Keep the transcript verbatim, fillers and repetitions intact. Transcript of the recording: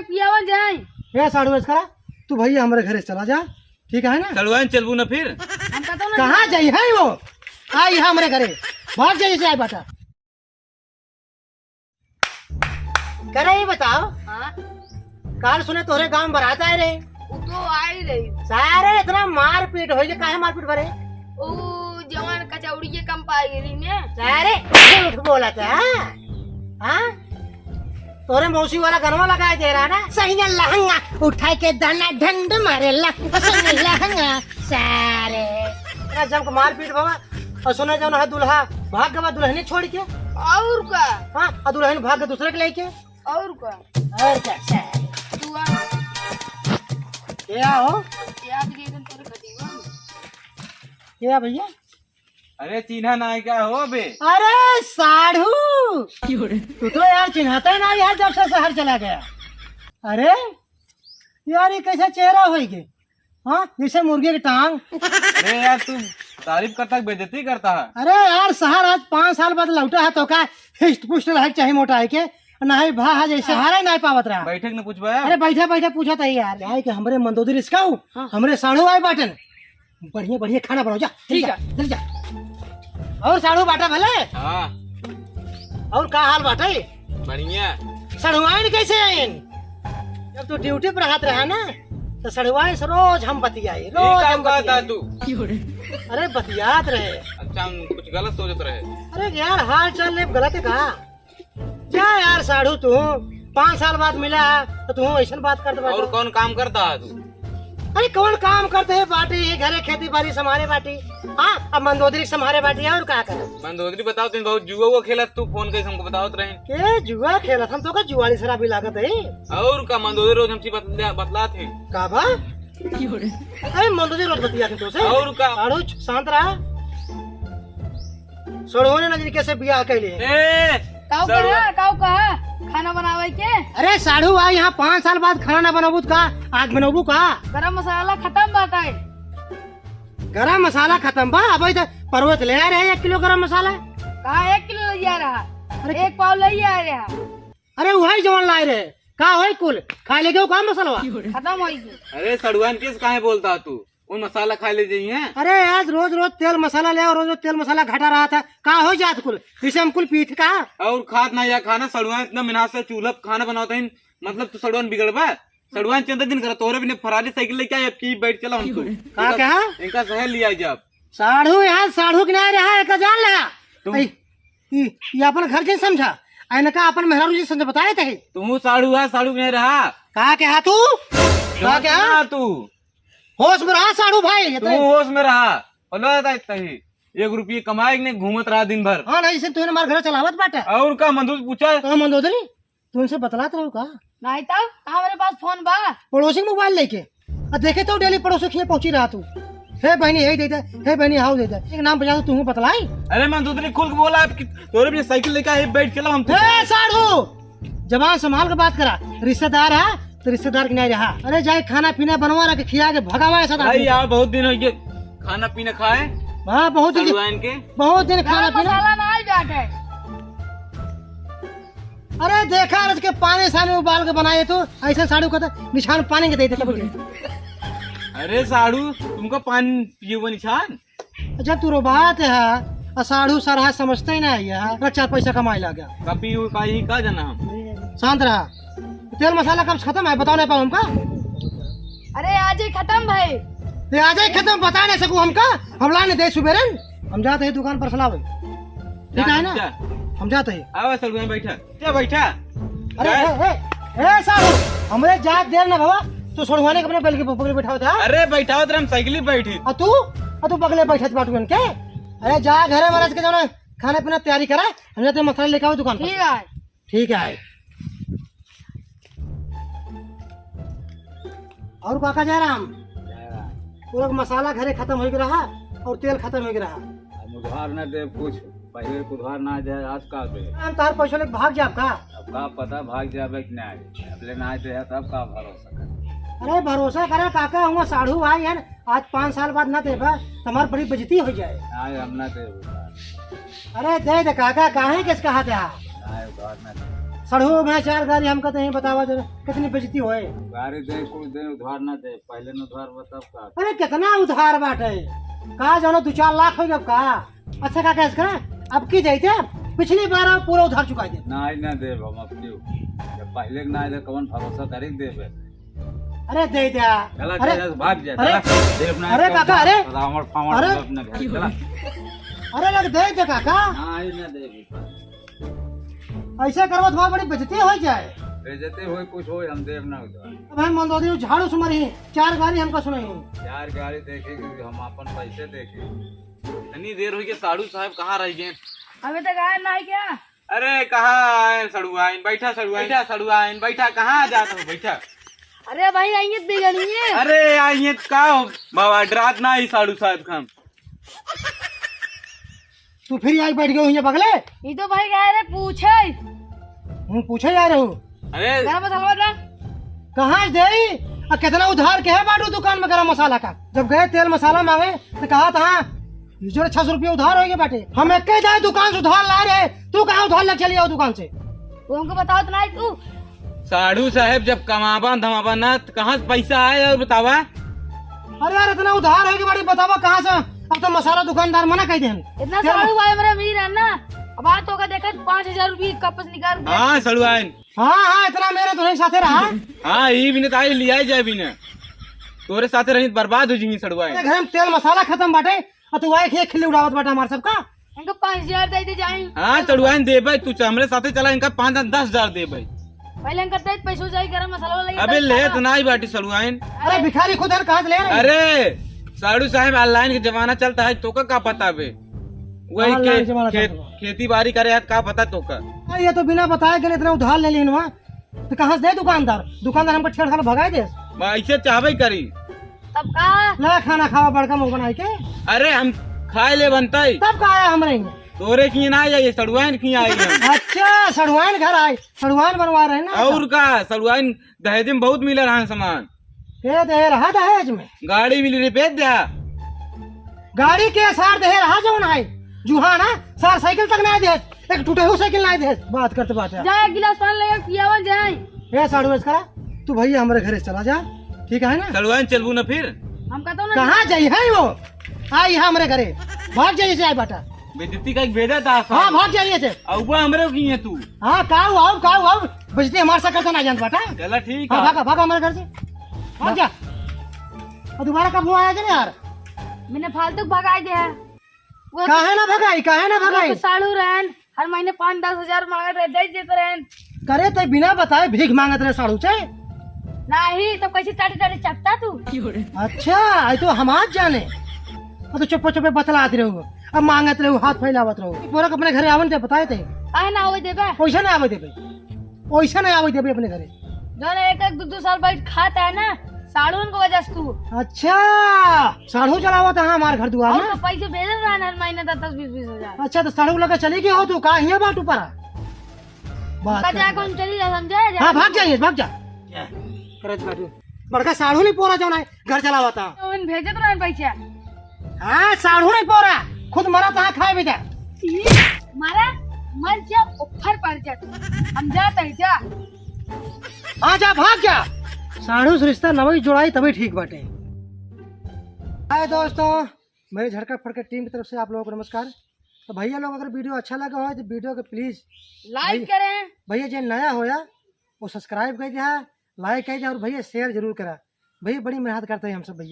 पियावा जाए। ए साढ़ू, ऐसा करा, तू भैया हमरे घरे चला जा, ठीक है ना? चलवाए चलबू ना फिर। हम कहता ना कहाँ जाई है वो? आई है हमरे घरे, भाग जाई से आई बाटा। करे ही बताओ। हाँ? काल सुने तोहरे गाँव में बारात आए रहे। वो तो आई रही। सारे इतना मारपीट होई के काहे मारपीट भरे? ओ जवान कचौड़ी के कम पाई रही ने। सारे झूठ बोलत है, हाँ? हाँ? तोरे मौसी वाला गनवा लगाए दे रहा ना, सही ना लहंगा उठाए के दाना ढंड मारेला, सही ना लहंगा। सारे। इतना जम के मारपीट बाबा। और सुने जौन है दुल्हा भाग गवा दुल्हने छोड़ के। और का? हाँ, और दुल्हन भाग गए दूसरे के लेके। और का? और का? सारे। तू आ। क्या हो? याद के एकदम तोरे खटीवा। क्या भैया? अरे चिन्हा नाय का हो बे? अरे साढ़ू, तू तो यार चिन्हाता ही ना यार, जब से शहर चला गया। अरे यार, ये कैसा चेहरा होई गे? हाँ, जैसे मुर्गे की टांग। अरे यार, तू तारीफ करता है, बेइज्जती करता है। अरे यार, शहर आज पाँच साल बाद लौटा है तो का हिस्ट पुस्ट लायक चाहे मोटा है के? नहीं भा, हाँ, जैसे हारा ही नहीं पावत रहा। बैठक ने पूछबा? अरे बैठा बैठा पूछा था यार, जाए के हमरे मंदोदरी रिस्काऊ, हाँ। हमरे साढ़ू आए बाटन। बढ़िया बढ़िया खाना बनाओ, जा, ठीक जल्दी जा, है। जल्दी जा। और साढ़ू बाटा भले? हाँ। और का हाल बाटे? बढ़िया। सढ़ुआइन कैसे आइन? जब तू ड्यूटी पर हाथ रहा ना, तो सढ़ुआइन से रोज हम बतियाई, ये रोज का हम कहता बतियाई। तू? अरे बतियात रहे। अच्छा, हम कुछ गलत सोचत रहे। अरे यार, हाल चाल ले गलत है का? जा यार साढ़ू, तू पाँच साल बाद मिला है, तो तू ऐसन बात करत बाटे। और कौन काम करता है तू? अरे कौन काम करते है बाटी, ये घरे खेती बाड़ी संभारे बाटी। हाँ, अब मंदोदरी संभारे बाटी, और का करे? मंदोदरी बताओ, तुम बहुत जुआ वो खेलत, तू फोन कैसे हमको बतावत रहे? के जुआ खेलत? हम तो का जुआड़ी शराबी लागत है। और का मंदोदरी रोज हमसे बतला-, बतलात है। का बा? अरे मंदोदरी रोज बतिया थे तो से। और का? साढ़ू, शांत रहा। सड़ोने नजर कैसे बियाह कैले? ए, काऊ सड़ो- कहा, काऊ कहा खाना बनावे के? अरे साढ़ू, आ यहाँ पाँच साल बाद खाना ना बनाबू त का? आग बनाबू का? गरम मसाला खत्म बाटे। गरम मसाला खत्म बा? अबे तो परवत ले आ रहे एक किलो गरम मसाला। कहाँ एक किलो ले आ रहा? अरे एक पाव ले आ रहा। अरे वही जवन लाए रहे। का होई कुल? खा ले गयो का मसलवा? खत्म होई गयो। अरे सड़ुआन किस काहे बोलता तू? उन मसाला खा ले जाइए। अरे आज रोज रोज तेल मसाला ले आओ, रोज रोज तेल मसाला घटा रहा था। का हो जात कुल? इसे हम कुल पीठ का? और खात ना या खाना सड़ुआन इतना मेहनत से चूल्हा पे खाना बनावत हैं, मतलब तू सड़ुआन बिगड़बा? सड़ुआन चंदा दिन करा, तोहरे बिना फरारी साइकिल लेके आए, अब की बैठ चला हम तो। का इनका, कहा? इनका शहर लिया जाब। साढ़ू यहाँ साढ़ू के नहीं रहा, एका जान ला। तुम ऐ, ई, ई अपन घर के समझा, आ इनका अपन मेहरारू जी समझ बताए थे। तू साढ़ू है, साढ़ू के नहीं रहा। का कहा तू? का कहा? तू होश में रहा साढ़ू भाई, तू इतने होश में रहा। बोलो दादा, इतना ही एक रुपये कमाए के नहीं, घूमत रहा दिन भर। हाँ, नहीं, इसे तूने हमारे घर चलावत बाटे। और का मंदोदरी पूछा? हाँ, मंदोदरी, तू इनसे बतलात रहो का? नहीं तो, का हमरे पास फोन बा? पड़ोसी के मोबाइल लेके। आ देखे तो डेली पड़ोसी के पहुंची रहा तू। हे बहनी, हे दे दे, हे बहनी, हाउ दे दे। एक नाम बजा दो, तू बतलाई। अरे मंदोदरी खुल के बोला, आप कि-, तोरे भी साइकिल लेके आए, बैठ चला हम तो। ए, साढ़ू! जबान संभाल के बात करा, रिश्तेदार है तो रिश्तेदार के नहीं रहा। अरे जाए खाना पीना बनवा रख, खिया के भगावा ऐसा भाई आदमी। यार बहुत दिन हो गए खाना पीना खाए। हाँ, बहुत दिन, सड़ुआइन के। बहुत दिन खाना गरम पीना। मसाला ना आई जाके। अरे देखा रच के पानी सानी उबाल के बनाए तो ऐसे साढ़ू का तो निशान पानी के दे देता बोले। अरे साढ़ू तुमको पानी पिए हुआ निशान? जब तू रोबात है, आ साढ़ू सरहा समझते ही ना है, अगर चार पैसा कमाए लगा। कपी उपाई का जाना हम? शांत रहा। तेल मसाला कब से खत्म है, बताओ नहीं पाओ हमका। अरे आज ही खत्म भाई। ते आज ही खत्म, बता नहीं सकू हमका। हम लाने दे सुबेरन, हम जाते हैं दुकान पर सलाह भाई। ठीक जा, है ना? जा। हम जाते हैं। आवा सर, वहीं बैठा। जा बैठा। अरे, जा। ए, ए, ए, साहब, हमरे जात देर ना भवा, तू सड़ुआने के अपने पहले के पकड़ बैठावत है। अरे, बैठावत रहे, हम साइकिल पे बैठी। आ तू, आ तू बगले बैठत बाटू के। अरे, जा घरे महाराज के जाना, खाना पीना तैयारी करा, हम जाते हैं मसाला लेके आओ दुकान पर। ठीक है। ठीक है। और काका जयराम, जयराम। पूरा मसाला घरे खत्म हो गया रहा और तेल खत्म हो गया रहा। हम उधार ना दे कुछ, पहले उधार ना दे, आज का दे? हम तार पैसा लेके भाग जाब का? अब का पता भाग जाबे कि नहीं, अब ले ना दे तब का भरोसा कर? अरे भरोसा करे काका, हुआ साढ़ू भाई है, आज पाँच साल बाद ना देबा तो हमार बड़ी बेइज्जती हो जाए। नहीं, हम ना दे उधार। अरे दे दे काका, काहे किस कहा था? नहीं, उधार ना दे। सड़हू में चार गाड़ी हमका तो यहीं बतावा जरा, कितनी बेइज्जती होए। गाड़ी दे, कुछ दे, उधार ना दे, पहले न उधार बताओ का। अरे कितना उधार बाटे, का जानो दो चार लाख हो गया का। अच्छा का कहेस का, अब की जाइते, पिछली बार आप पूरा उधार चुकाई दे। ना, ना देब हम अब क्यों, जब पहले के ना आए तो कौन भरोसा करी देबे। अरे दे दे। चला, अरे, चला, भाग जा, अरे, चला। देब ना, अरे चल, काका, अरे, रावण फावण अरे, अपने घर, चला। अरे लग दे दे काका। ना, ये ना देब। ऐसे करबो तो बहुत बड़ी बेइज्जती हो जाए। बेइज्जती होए, कुछ होए, हम देब ना उधार। अब हम मंदोदरी झाड़ू से मरी, चार गाड़ी हमका सुनाई। चार गाड़ी देखे कि हम अपन पैसे देखे। इतनी देर हो गई, साड़ू साहब कहाँ रह गए? अबे तक आए ना है क्या? अरे कहाँ आए सड़ुआइन? बैठा सड़ुआइन, बैठा सड़ुआइन, बैठा, कहाँ जात हो? बैठा। अरे भाई, आइए बिगड़िए। अरे आइए का हो बाबा, डरात ना ही साड़ू साहब खान। तू फिर यहाँ बैठ गयो हियाँ बगले? ये तो भाई कह रहे पूछे। हूँ, पूछे जा रहे हो। अरे गरम मसाला वाला। कहाँ से देई? आ कितना उधार के है बाटू दुकान में गरम मसाला का? जब गए तेल मसाला मांगे तो कहा था, "हाँ, ये जो छह सौ रुपया उधार हो गए बाटे।" हम एक ही दाए दुकान से उधार ला रहे, तू कहाँ उधार ले चली आओ दुकान से? वो हमको बताओ तो ना तू। साढ़ू साहेब जब कमाबा धमाबा ना तो कहाँ से पैसा आए और बतावा? अरे यार, इतना उधार है कि बड़ी बतावा कहाँ से? अब तो मसाला दुकानदार मना कर देन। इतना तेल साढ़ू भाई मेरा अमीर है ना, अब आ तो का देखत पाँच हजार रुपये कपस निकाल दे। हाँ, सड़ुआइन। हाँ, हाँ, इतना मेहनत तो नहीं साथे रहा। हाँ, ई बिना ताई लिया जाए बिना। तोरे साथे रही बर्बाद हो जाएंगे सड़ुआइन। तेरे घर में तेल मसाला खत्म बाटे, और तू आए खेत खिल्ली उड़ावत बाटा हमार सबका। इनको पाँच हजार दे दे जाए। हाँ, सड़ुआइन देबे, तू च-, हमरे साथे चला, इनका पाँच दस हजार देबे। पहले इनका दे पैसों जाए, गरम मसाला वाला ये अबे दे लेत ना। नाई बाटी सड़ुआइन। अरे भिखारी खुद हर कहाँ से ले रहे हैं? अरे साढ़ू साहेब, online के जमाना चलता है, तोका का पता बे? वही online के, जमाना खेत, चलता है। खेती बाड़ी करे है, का पता तोका? अरे ये तो बिना बताए के इतना उधार ले लेन हुआ, तो कहाँ से दे दुकानदार? दुकानदार हमको छेड़ खाना भगाए दे। मैं ऐसे चाहबे करी। तब का? ला खाना खावा बड़का मुंह बनाए के। अरे हम खाए ले बनता ही। तब का आया हमरे यहाँ? तोरे की ना आई, सड़ुआइन की आई हम। अच्छा, सड़ुआइन घर आए, सड़ुआइन बनवा रहे ना। और का, सड़ुआइन दहेज में बहुत मिला रहा सामान। के दे रहा दहेज में? गाड़ी मिली रे, बेच दे। गाड़ी के सार दे रहा जौन है, जुहान है, सार साइकिल तक ना दे, एक टूटे हुए साइकिल ना दे। बात करते बात है। जा एक गिलास पानी लेके पियावन जाए। ए साढ़ू, ऐसा करा, तू भैया हमारे घरे चला जा, ठीक है ना? सड़ुआइन चलबू ना फिर? हम कहता ना कहाँ जाई है वो? आई है हमारे घरे, भाग जाइए से आई बाटा। बेइज्जती का एक भेजा था हाँ, भाग जाइए से। अउबा हमरे की है तू। हाँ, काऊ आओ, काऊ आओ, बेइज्जती हमारे साथ करता ना जानत बाटा। चला ठीक हाँ, है। भागा, भागा हमारे घर से, भाग जा। और दोबारा कब हुआ आया जाने यार? मैंने फालतू भगाई दे है। वो काहे ना भगाई, काहे ना वो भगाई? तो साढ़ू रहन, हर महीने पाँच दस हजार मांगत रहे, दे देते रहन। करे ते बिना बताए भीख मांगत रहे साढ़ू से? नहीं, तो कैसे टाटी टाटी चपता तू? अच्छा, आई तो हम आज जाने। अब तो चुप्पे चुप्पे बतलात रहे हो, अब मांगत रहे हो, हाथ फैलावत रहे हो। पूरा अपने घरे आवन ते बताए ते। काहे ना आवे देबे? पैसा ना आवे देबे। वैसा नहीं आवे देबे अपने घरे। जौन एक एक दो दो साल बैठ खाता है ना, साढ़ू उनको वजह से तू। अच्छा, साढ़ू चलावत है हमार घर दुआर और ना? तो पैसे भेजत रहा हर महीने दस दस बीस बीस हजार। अच्छा, तो साढ़ू लगा चली गई हो तू, का हियाँ बाटू परा? बात उनका कर। जाए, कौन चली जा, समझे? हाँ, भाग जाइए, भाग जा। करत बाटू। बड़का साढ़ू नहीं पोरा जौन है, घर चलावत है। तो उन भेजत रहा पैसा। हाँ, साढ़ू नहीं पोरा, खुद मरा तहाँ खाए बेटा। ई, मारा, मर जा, ऊपर पड़ जा तू। हम जात है, जा। हाँ, जा, भाग जा। साढ़ू से रिश्ता नवई जोड़ाई तभी ठीक बाटे। हाय दोस्तों, मेरे झटका फटका टीम की तरफ से आप लोगों को नमस्कार। तो भैया लोग अगर वीडियो अच्छा लगा हो तो वीडियो को please like भाई-, करें। भैया जे नया होया वो subscribe कर दिया, like कर दिया और भैया share जरूर करा। भैया बड़ी मेहनत करते हैं हम सब भैया।